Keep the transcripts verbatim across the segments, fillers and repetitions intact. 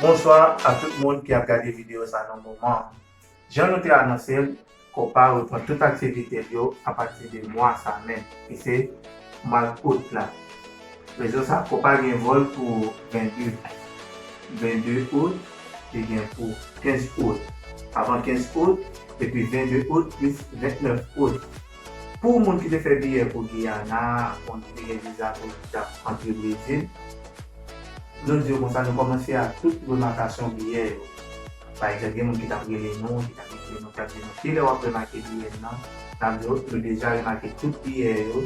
Bonswa a tout moun ki ap gade videyo sa nan moman an. Jan nou te anonse l, Copa reprann tout aktivite l yo apati de mwa sa menm, ki se mwa out la. Rezon sa, Copa gen vòl pou vennde, vennde out, li gen pou kenz out. Avan kenz out, epi vennde out plis vennèf out. Pou moun ki te fè biyè pou Giyana, moun ki te gen viza pou t ap antre Brezil, nou di yo konsa, nou kòmanse ak tout remakasyon biyè yo. Pa egzanp, gen moun ki t ap rele nou, ki t ap ekri nou, ki t ap di nou, kilè w ap remake biyè m nan? N ap di yo, nou deja remake tout biyè yo.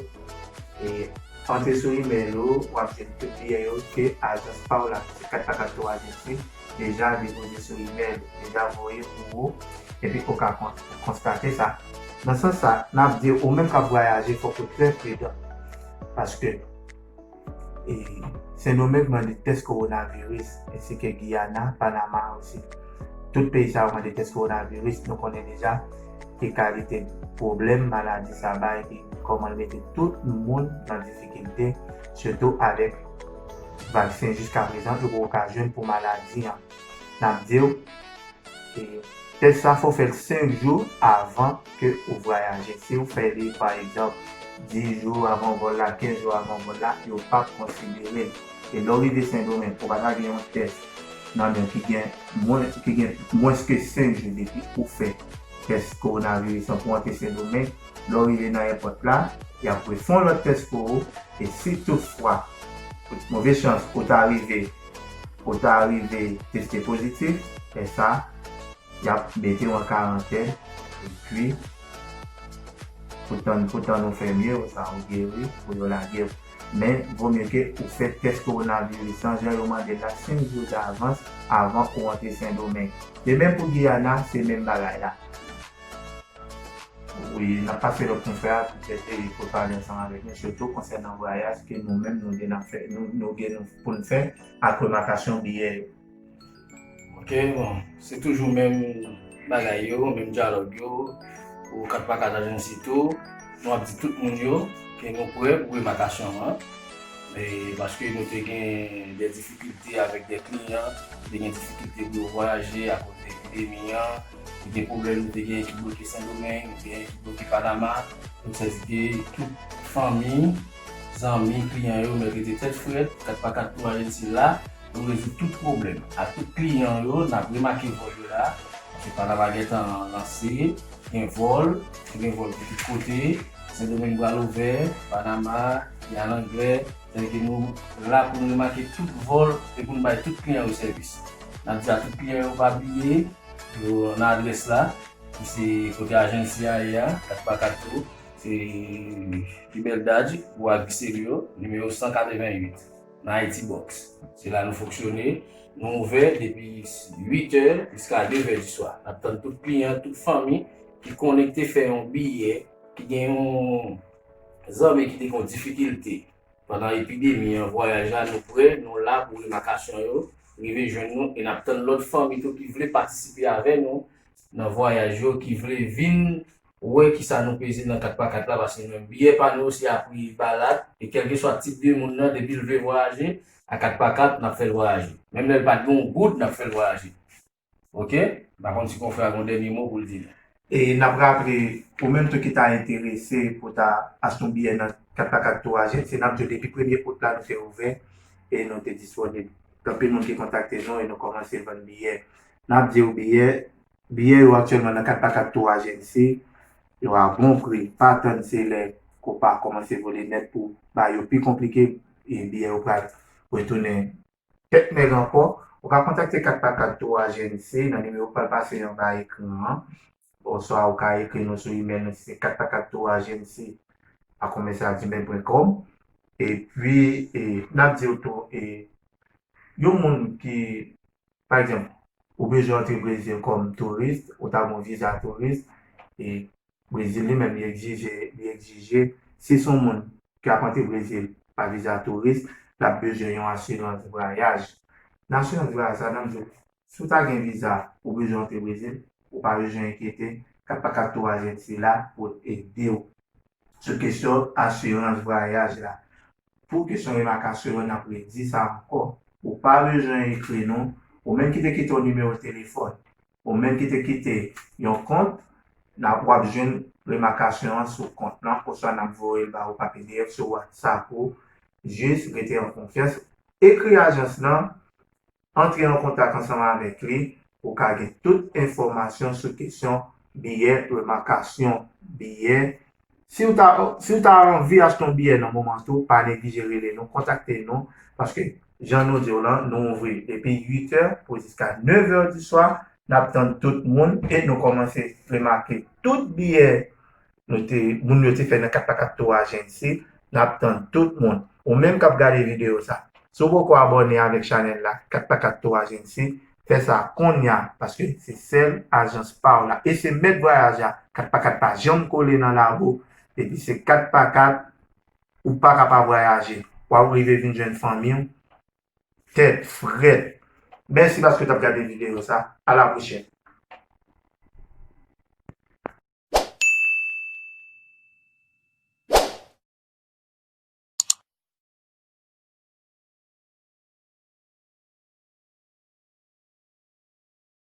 E antre sou imèl ou, w ap jwenn tout biyè yo ke ajans pa w la, ki se kat pa kat Tour Agency, deja depoze sou imèl, deja voye pou ou, epi ou ka kon-, konstate sa. Nan sans sa, n ap di ou menm k ap vwayaje, fòk ou trè pridan. Paske e, Sendomeng mande tès kowonaviris, ensi ke Giyana, Panama osi. Tout peyi sa yo mande tès kowonaviris, nou konnen deja ki kalite pwoblèm maladi sa bay, epi kòman l mete tout moun nan difikilte, sitou avèk vaksen jiska prezan yo poko ka jwenn pou maladi an. N ap di w, e, tès sa fò w fè l senk jou avan ke ou vwayaje. Si w fè li, pa egzanp, dis jou avan vòl la, kenz jou avan vòl la, yo p ap konsidere l. E lè w rive Sendomeng, ou pa ta gen yon tès nan men w ki gen mwen, ki gen mwens ke senk jou depi ou fè tès kowonaviris lan pou w antre Sendomeng, lè w rive nan èpòt la, y ap refè yon lòt tès pou ou. E si toutfwa, move chans, ou ta rive, ou ta rive teste pozitif, lè sa, y ap mete w an karantèn, epi pou tann, pou tann ou fè mye, ou sa, ou geri, pou yo lage w. Men, vo mye ke ou fè tès kowonaviris lan, jan yo mande l la, senk jou davans avan ou antre Sendomeng. De menm pou Giyana, se menm bagay la. Wi, n ap pase lòt konfrè a poutèt e pou pale ansanm avèk nou, sitou konsènan vwayaj ke nou menm nou gen ap fè, nou, nou gen nou pou n fè ak remakasyon biyè yo. Ok, bon, se toujou menm bagay yo, menm dyalòg yo, pou kat pa kat ajansi tou, nou ap di tout moun yo ke nou prè pou remakasyon an. E paske nou te gen de difikilte avèk de kliyan, nou te gen difikilte pou yo vwayaje akoz de epidemi an, te gen pwoblèm, nou te gen ki bloke Sendomeng, nou te gen ki bloke Panama. Donk, sa vle di ke tout fanmi, zanmi, kliyan yo mèt rete tèt frèt, kat pa kat Tour Agency la, pou rezoud tout pwoblèm. Ak tout kliyan yo, n ap remake vòl yo la, paske Panama gentan lanse, gen vòl, gen vòl pou tout kote, Sendomeng pral ouvè, Panama, Giyàn Anglè, sètadi ke nou la pou nou remake tout vòl e pou nou bay tout kliyan yo sèvis. N ap di a tout kliyan yo pa bliye, yo nan adrès la, ki se kote ajansi a ye a, kat pa kat tou, se Libertad, Boulevard Guisserio, nimewo san katrevenn uit, nan Haiti Box. Se la nou fonksyone. Nou ouvè depi uit è jiska de zè di swa. N ap tann tout kliyan, tout fanmi ki konekte fè yon biyè, ki gen yon zanmi ki te gen yon difikilte pandan epidemi an, vwayaj la, nou prè, nou la pou remakasyon yo rive jwenn nou, e n ap tann lòt fanmi tou ki vle patisipe avè nou nan vwayaj yo, ki vle vin wè kisa nou peze nan kat pa kat la, paske nou menm biyè pa nou se a pri balad, e kèlkeswa tip de moun nan, depi l vle vwayaje, a kat pa kat, n ap fè l vwayaje. Menm lè l pa t gen yon goud, n ap fè l vwayaje. Ok? M pa konn si konfrè a gen yon dènye mo pou l di nou. E n ap raple, ou menm tou ki ta enterese pou ta achte yon biyè nan kat pa kat Tour Agency, n ap di w depi premye out la nou te ouvè e nou te disponib. Gen anpil moun ki kontakte nou e nou kòmanse vann biyè. N ap di w biyè, biyè yo aktyèlman nan kat pa kat Tour Agency, yo a bon pri. Pa tann se lè Copa kòmanse vole nèt pou bagay yo pi konplike, e biyè yo pral retounen tèt nèg ankò. Ou ka kontakte kat pa kat Tour Agency nan nimewo k pral pase anba ekran an. Oswa ou ka ekri nou sou imèl nou, se kat pa kat Tour Agency a commercial gmail point com. Epi, e, n ap di w tou, e, yon moun ki, pa egzanp, ou bezwen antre Brezil kòm touris, ou ta gen yon viza touris, e Brezil li menm, li egzije, li egzije, si se yon moun ki ap antre Brezil pa viza touris, l ap bezwen yon asirans vwayaj. Nan asirans vwayaj sa, n ap di w, si w ta gen viza, ou bezwen antre Brezil, ou pa bezwen enkyete, kat pa kat Tour Agency la pou ede w sou kesyon asirans vwayaj la. Pou kesyon remakasyon yo, n ap redi sa ankò. Ou pa bezwen ekri nou, Ou menm ki te kite yon nimewo telefòn, ou menm ki te kite yon kont, n ap w ap jwenn remakasyon an sou kont lan, oswa n ap voye l ba ou pa P D F sou WhatsApp ou. Jis rete an konfyans, ekri ajans lan, antre an kontak ansanm avèk li pou w ka gen tout enfòmasyon sou kesyon biyè, remakasyon biyè. Si w ta, si w ta anvi achte yon biyè nan moman tou, pa neglije rele nou, kontakte nou, paske jan nou di w lan, nou ouvri depi uit è pou jiska nèf è di swa. N ap tann tout moun e nou kòmanse remake tout biyè nou te, moun yo te fè nan kat pa kat Tour Agency. N ap tann tout moun. Ou menm k ap gade videyo sa, si w poko abòne avèk chanèl la, kat pa kat Tour Agency, fè sa kounye a, paske se sèl ajans pa w la. E se mèt vwayaj la. Kat pa kat pa janm kole nan labo. Epi se kat pa kat, ou pa ka pa vwayaje. W ap rive vin jwenn fanmi w tèt frèt. Mèsi paske w t ap gade videyo sa. A la pwochèn.